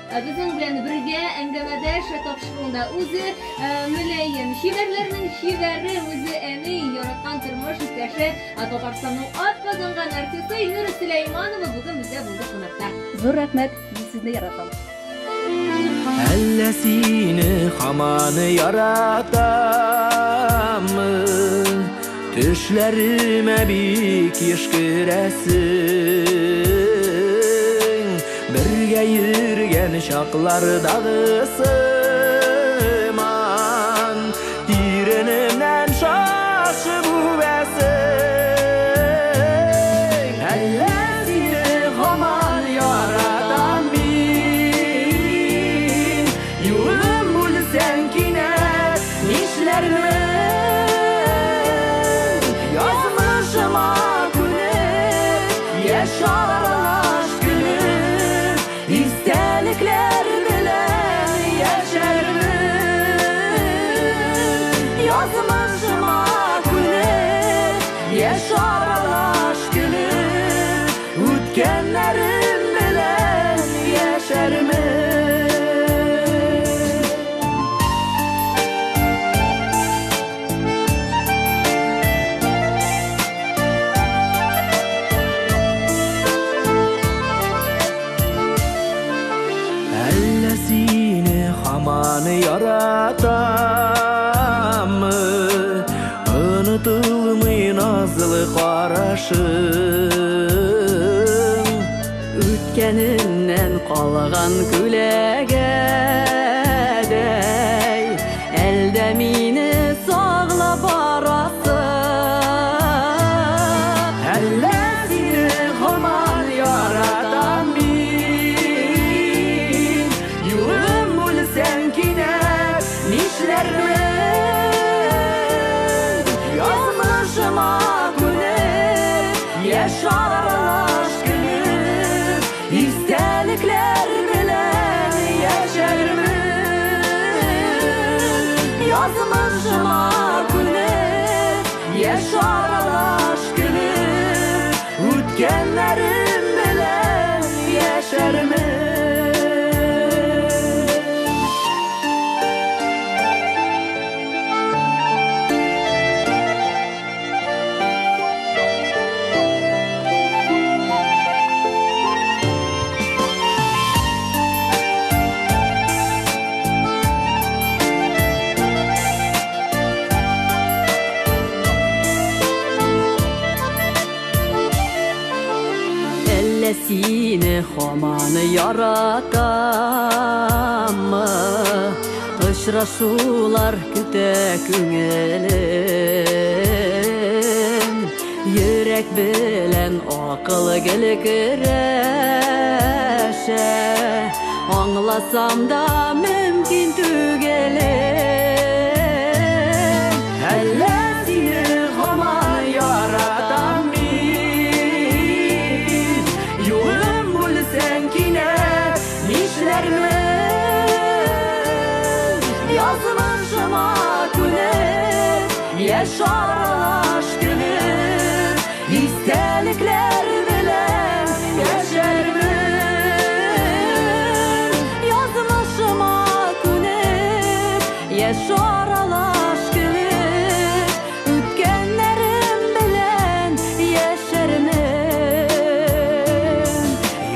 Безнең белән бергә әңгәмәдәш тапшыруында үзе мөлаем, чибәрләрнең чибәре, үзе әни, яраткан тормыш иптәше, Татарстанның атказанган артисты Эльмира Сөләйманова бүген бездә булды кунакта. Зур рәхмәт, мин сезне яратам. Әллә сине һаман яратаммы? Төшләремә бик еш керәсең. Бергә йөргән чаклардагы сыман, иренемнән шашып үбәсең. Әллә сине һаман яратам мин? Юлым бүлсәң кинәт, нишләрмен? Язмышыма күнеп, яшь аралаш көлеп, истәлекләр белән яшәрмен. Язмышыма күнеп, яшь аралаш көлеп, үткәннәрем белән яшәрмен. Әллә сине һаман яратаммы? Онытылмый назлы карашың. Үткәненнән калган күләгәдәй, әлдә мине саглап барасың. Әллә сине һаман яратам мин? Юлым бүлсәң кинәт, нишләрмен? Язмышыма күнеп, яшь аралаш көлеп, истәлекләр белән яшәрмен. Язмышыма күнеп, яшь аралаш көлеп, үткәннәрем белән яшәрмен. Әллә сине һаман яратаммы? Очрашулар көтә күңелем. Йөрәк белән акыл гел көрәшә. Аңласам да мөмкин түгел. Әллә сине һаман яратам мин? Юлым бүлсәң кинәт, нишләрмен? Язмышыма күнеп, яшь аралаш көлеп, истәлекләр белән яшәрмен. Язмышыма күнеп, яшь аралаш көлеп, үткәннәрем белән яшәрмен.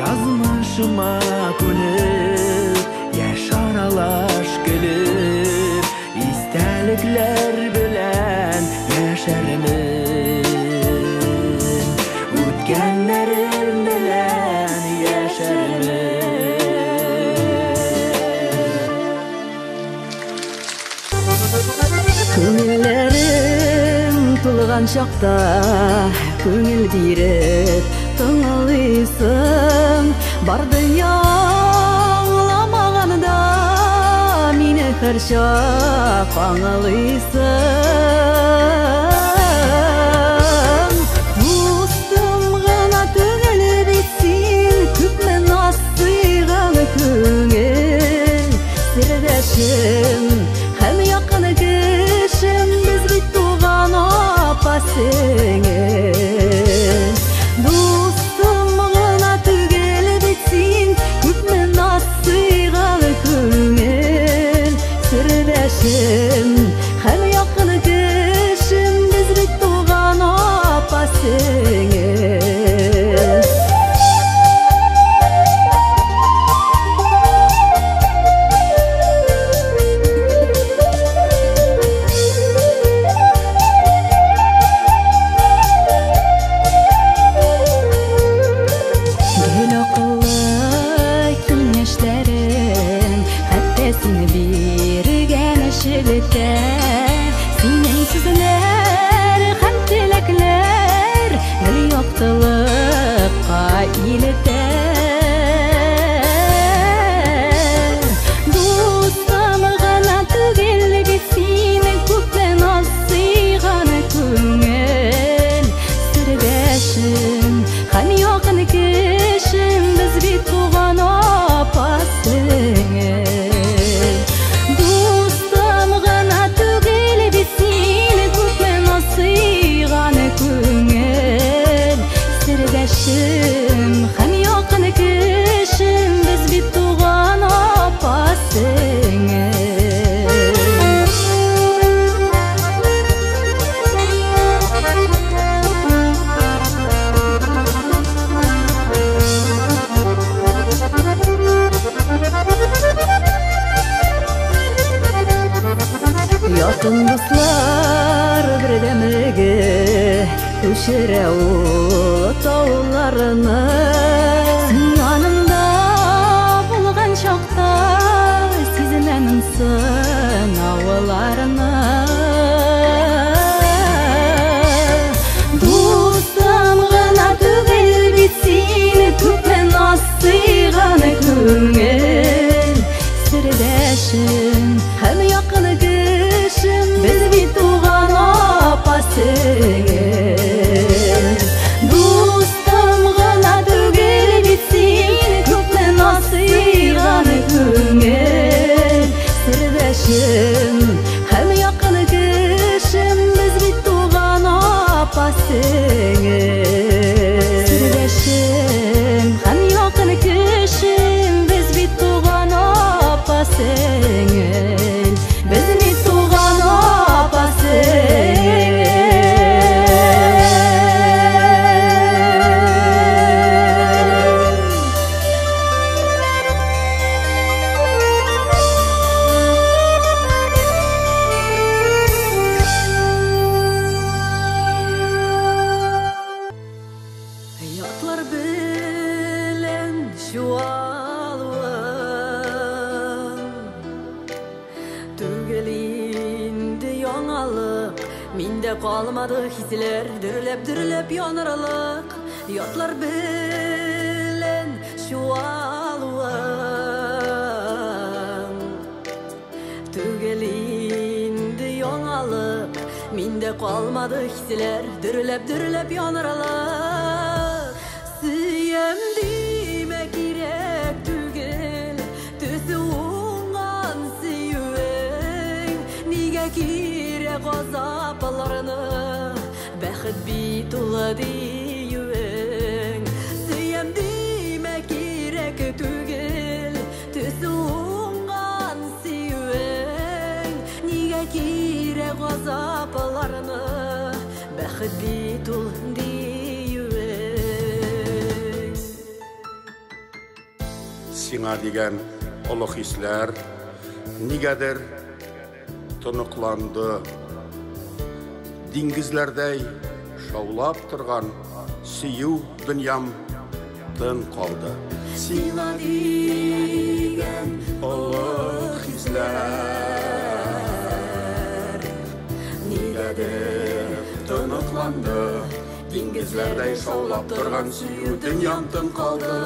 Язмышыма күнеп, яшь аралаш көлеп, истәлекләр белән яшәрмен. Үткәннәрем белән яшәрмен. Күңелләрем тулган чакта күңел биреп тыңлыйсың. Бар дөнья аңламаганда мине һәрчак аңлыйсың. Дустым гына түгел бит син, күпме наз сыйган күңел сердәшем һәм якын кешем, без бит туган апа сеңел. Дустым гына түгел бит син, күпме наз сыйган итә. Дустым гына түгел бит сине, күпме наз сыйган күңел. Сердәшем һәм якын кешем, без бит туган апа сеңел. Дустым гына түгел бит сине, күпме наз сыйган күңел. Сердәшем һәм якын кешем, без бит туган апа сеңел. Якын дуслар бердәмлеге күчерә ул тауларны. Син янымда булган чакта сизенәм сынауларны. Дустым гына түгел бит сине, күпме наз сыйган күңел. Сердәшем һәм якын кешем, без бит туган апа сеңел. Дустым гына түгел бит сине, күпме наз сыйган күңел. Сердәшем һәм якын кешем, без бит туган апа сеңел. Сердәшем һәм якын кешем, без бит туган апа сеңел. Без бит туган апа сеңел. Ятлар белән чуалуым түгел инде яңалык, миндә калмады хисләр дөрләп-дөрләп янарлык. Ятлар белән чуалуым түгел инде яңалык, миндә калмады хисләр дөрләп-дөрләп янарлык. Сөям димә кирәк түгел, төсе уңган сөюең. Нигә кирәк газапларны, бәхет бит ул диюең. Сөям димә кирәк түгел, төсе уңган сөюең. Нигә кирәк газапларны, бәхет бит ул диюең. Сиңа дигән олы хисләр нигәдер тоныкланды. Диңгезләрдәй шаулап торган сөю дөньям тын калды. Сиңа дигән олы хисләр нигәдер тоныкланды. Диңгезләрдәй шаулап торган сөю дөньям тын калды.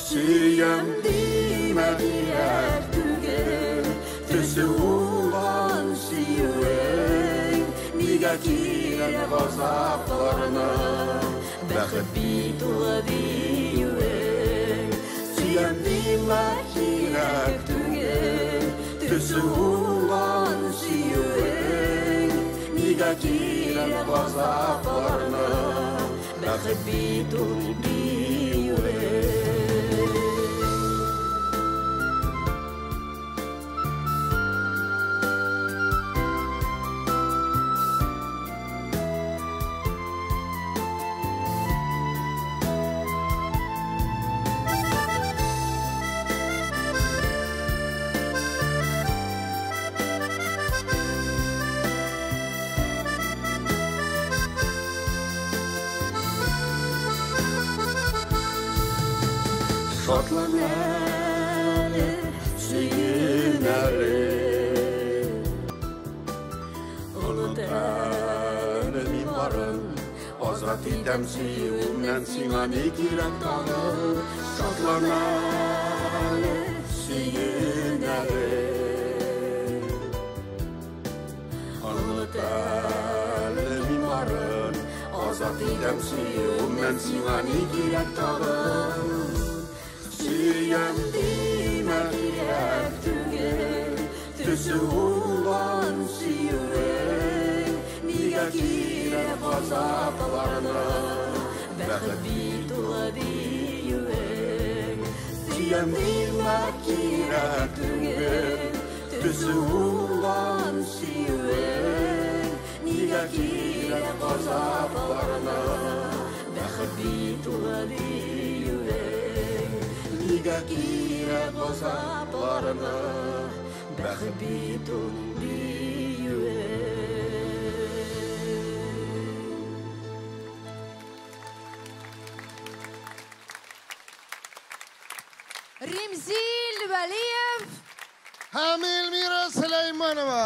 Сөям димә кирәк түгел, төсе уңган сөюең. Нигә кирәк газапларны, бәхет бит ул диюең. Сөям димә кирәк түгел, төсе уңган сөюең. Нигә кирәк газапларны, бәхет бит ул диюең. Шатлан әле, сөен әле, оныт әле мин барын, Азат итәм сөюемнән, сиңа ни кирәк тагын? Шатлан әле, сөен әле. Оныт әле мин барын, азат итәм сөюемнән, сиңа ни кирәк тагын? Сөям димә кирәк түгел, төсе уңган сөюең. Нигә кирәк газапларны, бәхет бит ул диюең. Сөям димә кирәк түгел, төсе уңган сөюең. Нигә кирәк газапларны, бәхет бит ул диюең. Нигә кирәк газапларны, бәхет бит ул диюең. Римзил Вәлиев һәм Эльмира Сөләйманова.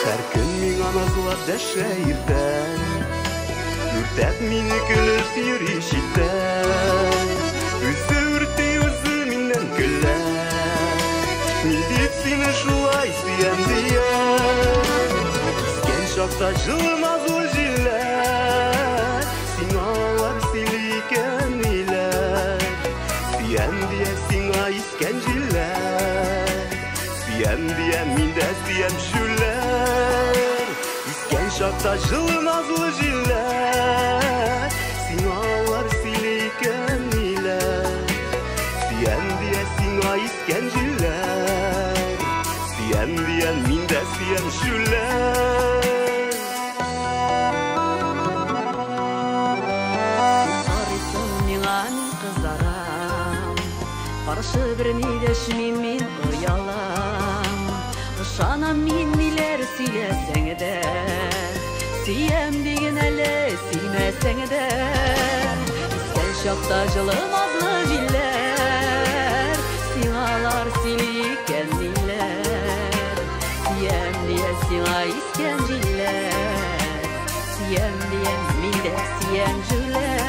Һәр көн миңа назлап дәшә иртән, үртәп мине көлеп йөри читтән. Үзе үрти, үзе миннән көлә, мин бит сине шулай сөям дия. Искән чакта җылы назлы җилләр, сиңа алар сөйли икән ниләр. Сөям дия сиңа искән җилләр, сөям дия мин дә сөям җүләр. Искән чакта җылы назлы җилләр, сиңа алар сөйли икән ниләр. Сөям дия сиңа искән җилләр, сөям дия мин дә сөям җүләр. Карыйсың миңа, мин кызарам, каршы берни дәшмим, мин оялам. Ышанам мин ниләр сөйләсәң дә, сөям диген әле сөймәсәң дә. Искән чакта җылы назлы җилләр, сиңа алар сөйли икән ниләр. Сөям дия сиңа искән җилләр, сөям дия мин дә сөям җүләр.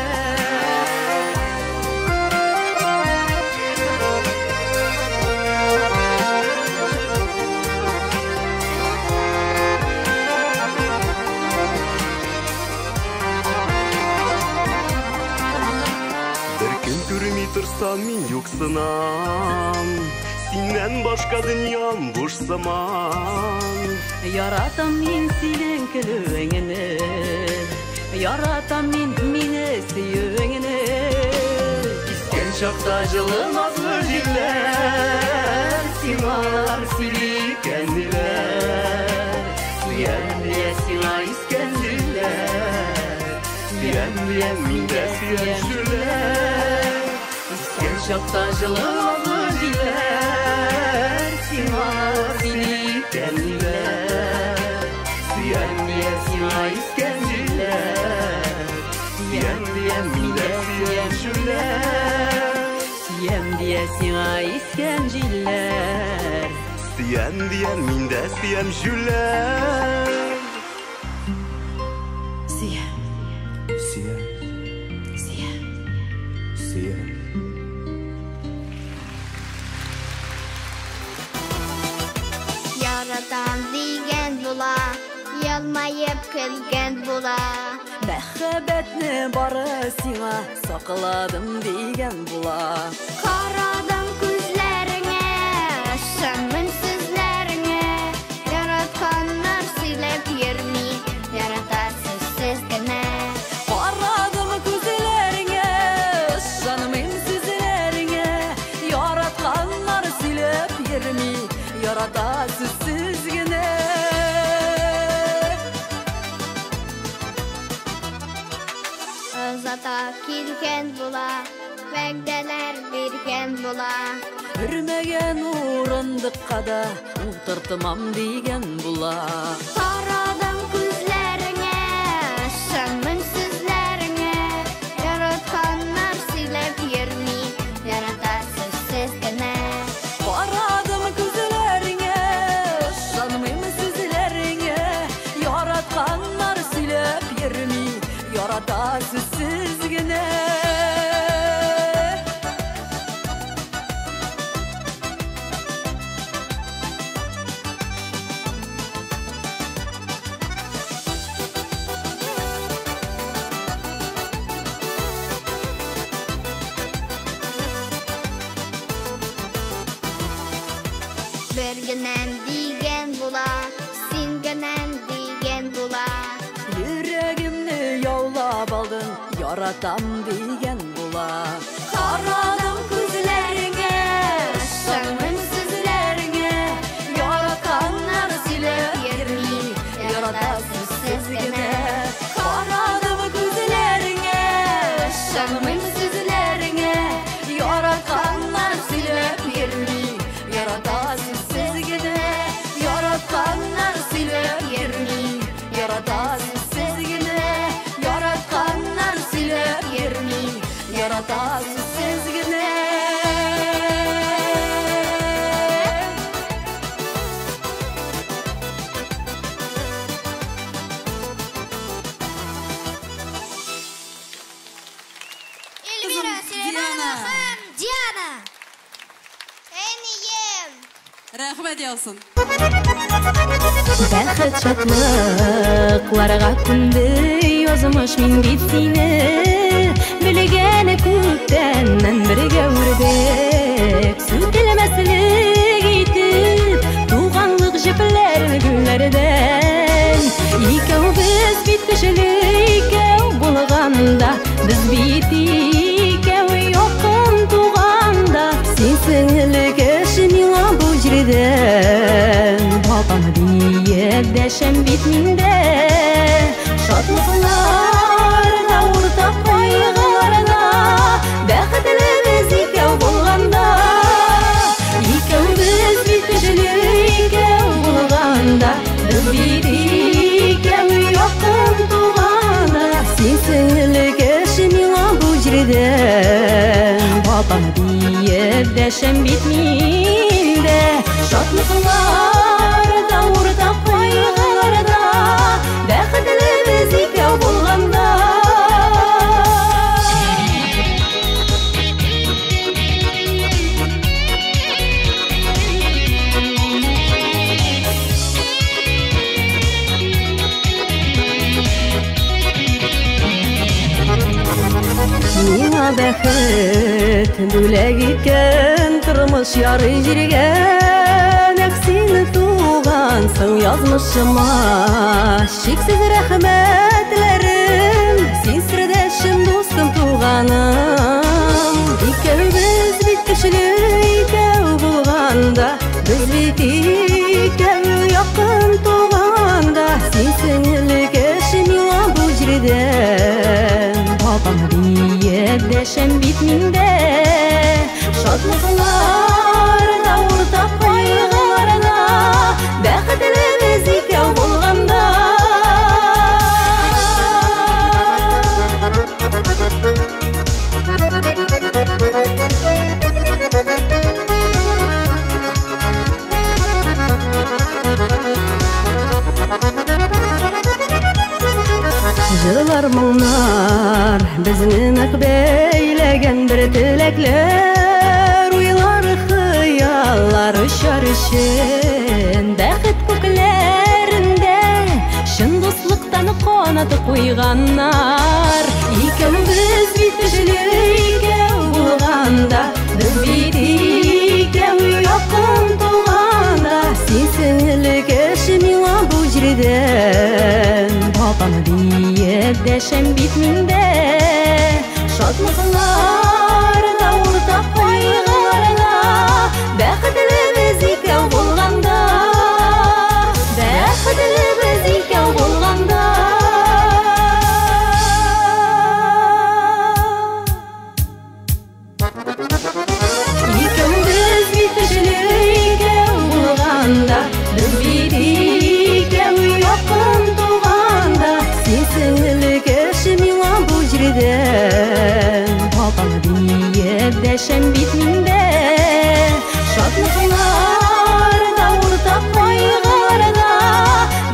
Бер көн күрми торсам мин юксынам, синнән башка дөньям буш сыман. Яратам мин синең көлүеңне, яратам мин мине сөюеңне. Искән чакта җылы назлы җилләр, сиңа алар сөйли икән ниләр. Сөям дия сиңа искән җилләр, сөям дия мин дә сөям җүләр. Искән чакта җылы назлы җилләр, сиңа алар сөйли икән ниләр. Сөям дия сиңа искән җилләр, сөям дия мин дә сөям җүләр. Сөям дия сиңа искән җилләр, Сөям дия мин дә сөям җүләр. Сөям, Сөям, сөям. сөям. Яратам дигән була, елмаеп көлгән була. Мәхәббәтне бары сиңа сакладым дигән була. Карадым күзләреңә, ышанмыйм сүзләреңә. Яратканнар сөйләп йөрми, ярата сүзсез генә. Карадым күзләреңә, ышанмыйм сүзләреңә. Яратканнар сөйләп йөрми, ярата сүзсез генә. Озата килгән була, вәгъдәләр биргән була. Өрмәгән урындыкка да утыртмам дигән була. Карадым күзләреңә, ышанмыйм сүзләреңә. Яратканнар сөйләп йөрми, ярата сүзсез генә. Карадым күзләреңә, ышанмыйм сүзләреңә. Яратканнар сөйләп йөрми, ярата сүзсез генә. Бер генәм дигән була, син генәм дигән була. Йөрәгемне яулап алдың, яратам дигән була. Карадым күзләреңә, ышанмыйм сүзләреңә. Яратканнар сөйләп йөрми, ярата сүзсез генә. Карадым күзләреңә, ышанмыйм сүзләреңә. Яратканнар сөйләп йөрми, ярата сүзсез генә. Яратканнар сөйләп йөрми, ярата сүзсез генә. Яратканнар сөйләп йөрми, ярата сүзсез генә. Эльмира Сөләйманова һәм Диана. Әнием. Рәхмәт яусын. Бәхет шатлыкларга күмде язмыш, мин бит сине белгән күптәннән бергә үрдек. Сүтелмәслек итеп туганлык җепләрен гөлләрдән. Икәү без бит көчле, икәү булганда без бит икәү якын туганда. Син сеңле кеше миңа бу җирдә, апам диеп дәшәм бит мин дә. Шатлыкларда уртак кайгыларда бәхетле без икәү булганда. Икәү без бит көчле, икәү булганда без бит икәү якын туганда. Син сеңле кеше миңа бу җирдә, апам диеп дәшәм бит мин дә. Шатлыкларда уртак кайгыларда бәхетле без икәү булганда. Миңа бәхет бүләк иткән тормыш яры җиргә. Нәкъ син тугансың язмышыма, чиксез рәхмәтләрем. Син сердәшем, дустым, туганым. Икәү без бит көчле, икәү булганда без бит икәү якын туганда. Син сеңле кеше миңа бу җирдә, апам диеп дәшәм бит мин дә. Шатлыкларда уртак кайгыларда бәхетле без икәү булганда. Җырлар, моңнар безне нык бәйләгән бер теләкләр, уйлар, хыяллар очар өчен бәхет күкләрендә чын дуслыктан канат куйганнар. Икәү без бит көчле, икәү булганда без бит икәү якын туганда. Син сеңле кеше миңа бу җирдә, апам диеп дәшәм бит мин дә. Шатлыкларда уртак кайгыларда бәхетле без икәү булганда. Бәхетле без икәү булганда. Икәү без дигән. Апам диеп дәшәм бит мин дә. Шатлыклар да, уртак кайгылар да,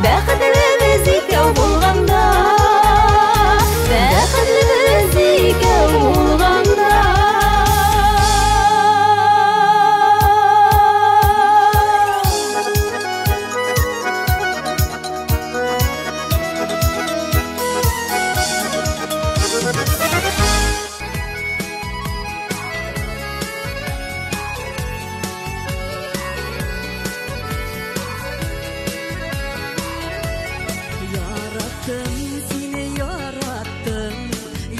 бәхетле без икәү булганда. Бәхетле без икәү булганда. Яраттым сине, яраттым,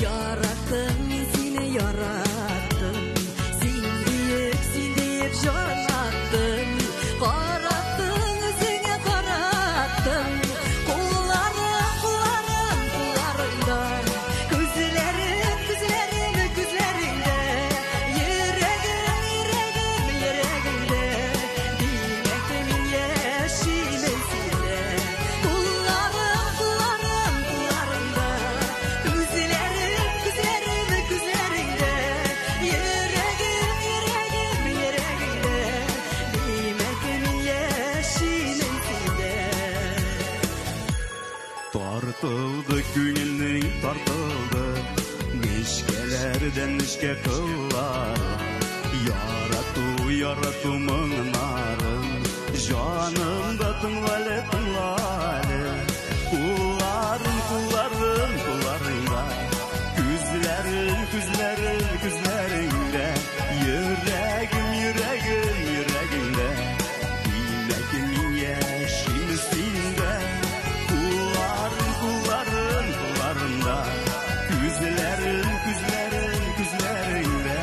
яраттым мин сине, яраттым. Син диеп, син диеп җан аттым, караттың үзеңә караттым. Кулларым, кулларым, кулларыңда, күзләрем, күзләрем, күзләреңдә, йөрәгем, йөрәгем, йөрәгеңдә. Димәк, мин яшимен синдә. Кулларым, кулларым, кулларыңда, күзләрем, күзләрем, күзләреңдә, йөрәгем, йөрәгем, йөрәгеңдә. Димәк, мин яшимен синдә. Тартылды күңелнең тартылды, нечкәләрдән нечкә кыллар. Ярату, ярату моңнарын, җанымда тыңла әле, тыңла әле. Кулларым, кулларым, кулларыңда, күзләрем, күзләрем, күзләреңдә, йөрәгем, йөрәгем, йөрәгеңдә. Димәк, мин яшим синдә. Кулларым, кулларым, кулларымда, күзләрем, күзләрем, күзләреңдә,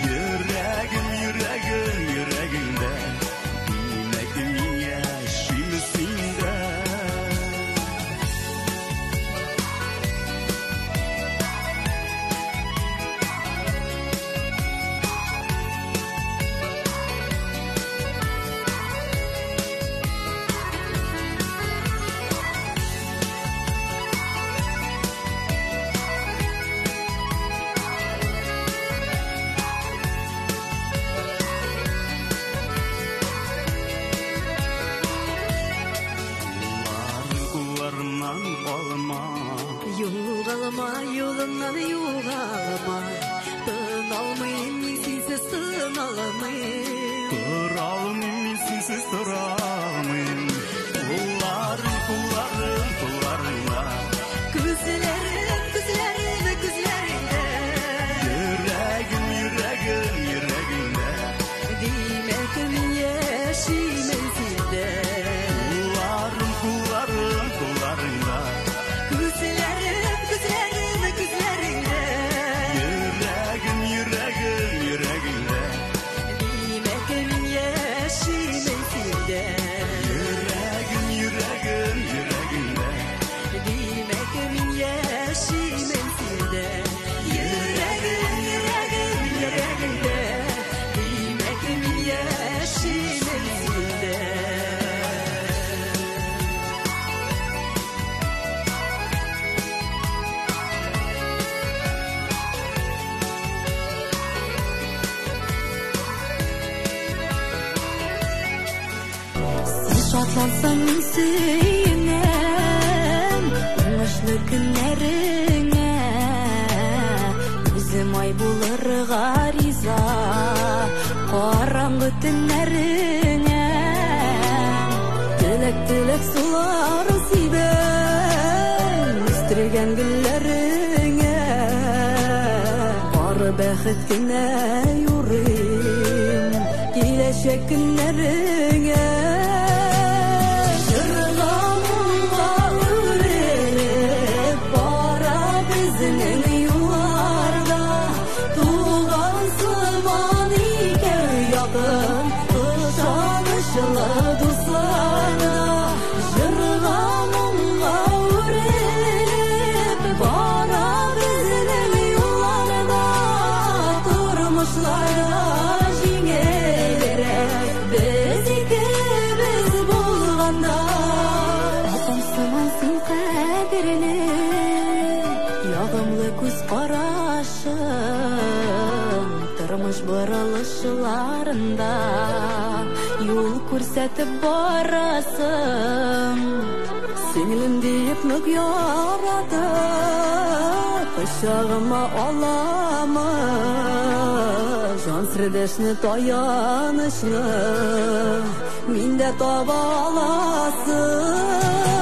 йөрәгем, йөрәгем, йөрәгеңдә. Димәк, мин яшим синдә. Кулларым, кулларымнан калма, Югалма, юлымнан югалма, тын алмыйм мин синсез, тын алмыйм. Тора алмыйм мин синсез, тора алмыйм. Кулларым, кулларым, кулларыңда, Күзләрем, күзләрем, күзләреңдә, йөрәгем, йөрәгем, йөрәгеңдә. Димәк, мин яшимен синдә. Кулларым, кулларым, кулларыңда, Күзләрем, күзләрем, күзләреңдә, йөрәгем, йөрәгем, йөрәгеңдә. Димәк, мин яшимен синдә. Йөрәгем, йөрәгем, йөрәгеңдә. Димәк, мин яшимен синдә. Йөрәгем, йөрәгем, йөрәгеңдә. Димәк, мин яшимен синдә. Син шатлансаң, мин сөенәм, уңышлы көннәреңә. Үзем ай булырга риза, караңгы төннәреңә. Теләк-теләк сулар сибәм, үстергән гөлләреңә. Бары бәхет кенә юрыйм киләчәк көннәреңә. Җырга, моңга үрелеп бара безнең юлларда, туган сыман икәү якын, ышанычлы дусларда. Җырга, моңга үрелеп бара безнең юлларда, тормышларда җиңелрәк без ике. Ягымлы күз карашың, тормыш борылышларында юл күрсәтеп барасың. Сеңлем диеп нык яратып, кочагыма аламы, җан сердәшне, таянычны мин дә таба аласың.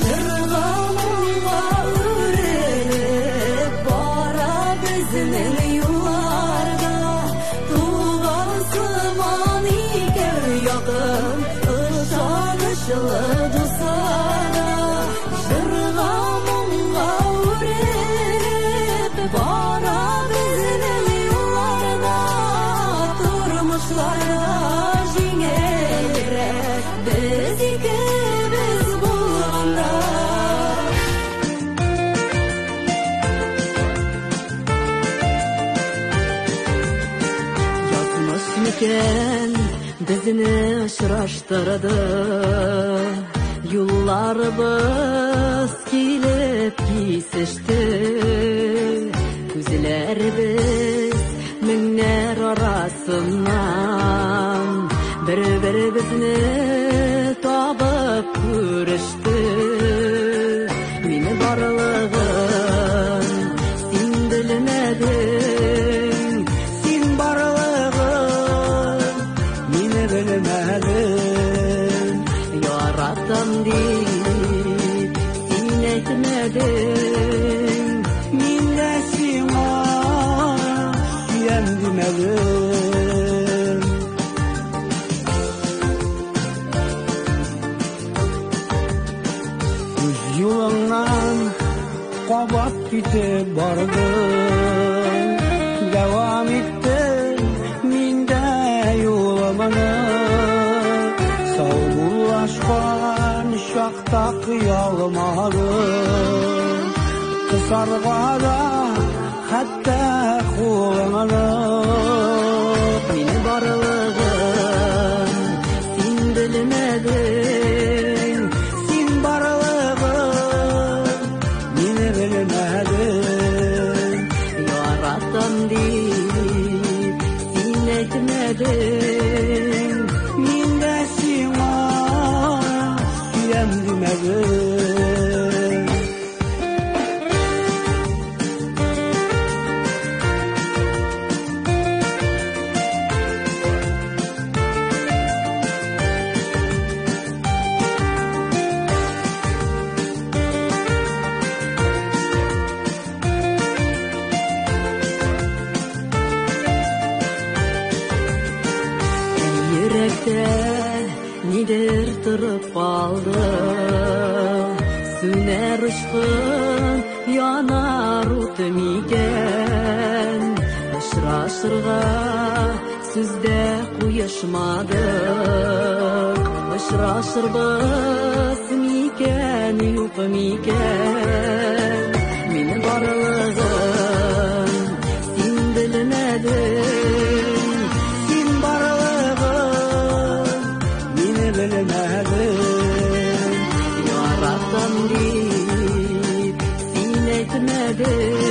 Җырга моңга үрелеп бара безнең юлларда, туган сыман икәү якын, ышанычлы дусларда. Җырга моңга үрелеп бара безнең юлларда, тормышларда җиңелрәк без икебез булганда. Язмыш микән безне очраштырды, юлларыбыз килеп кисеште, күзләребез меңнәр арасыннан бер-беребезне табып күреште. Мине барлыгын син белмәдең, син барлыгын мине белмәдең. Яратам дип син әйтмәдең, мин дә сиңа сөям димәдем. Үз юлыңнан кабат китеп бардың, дәвам иттем мин дә юлымны. Саубуллашкан чакта кыялмадым, кысарга да хәтта кулыңны. Мине барлыгын син белмәдең, син барлыгын мине белмәдең. Яратам дип син әйтмәдең, мин дә сиңа сөям димәдем. Йөрәктә нидер торып калды, сүнәр очкын, янар ут микән? Очрашырга сүз дә куешмадык, очрашырбыз микән, юк микән? Мине барлыгын син белмәдең, син барлыгын мине белмәдең. Яратам дип син әйтмәдең,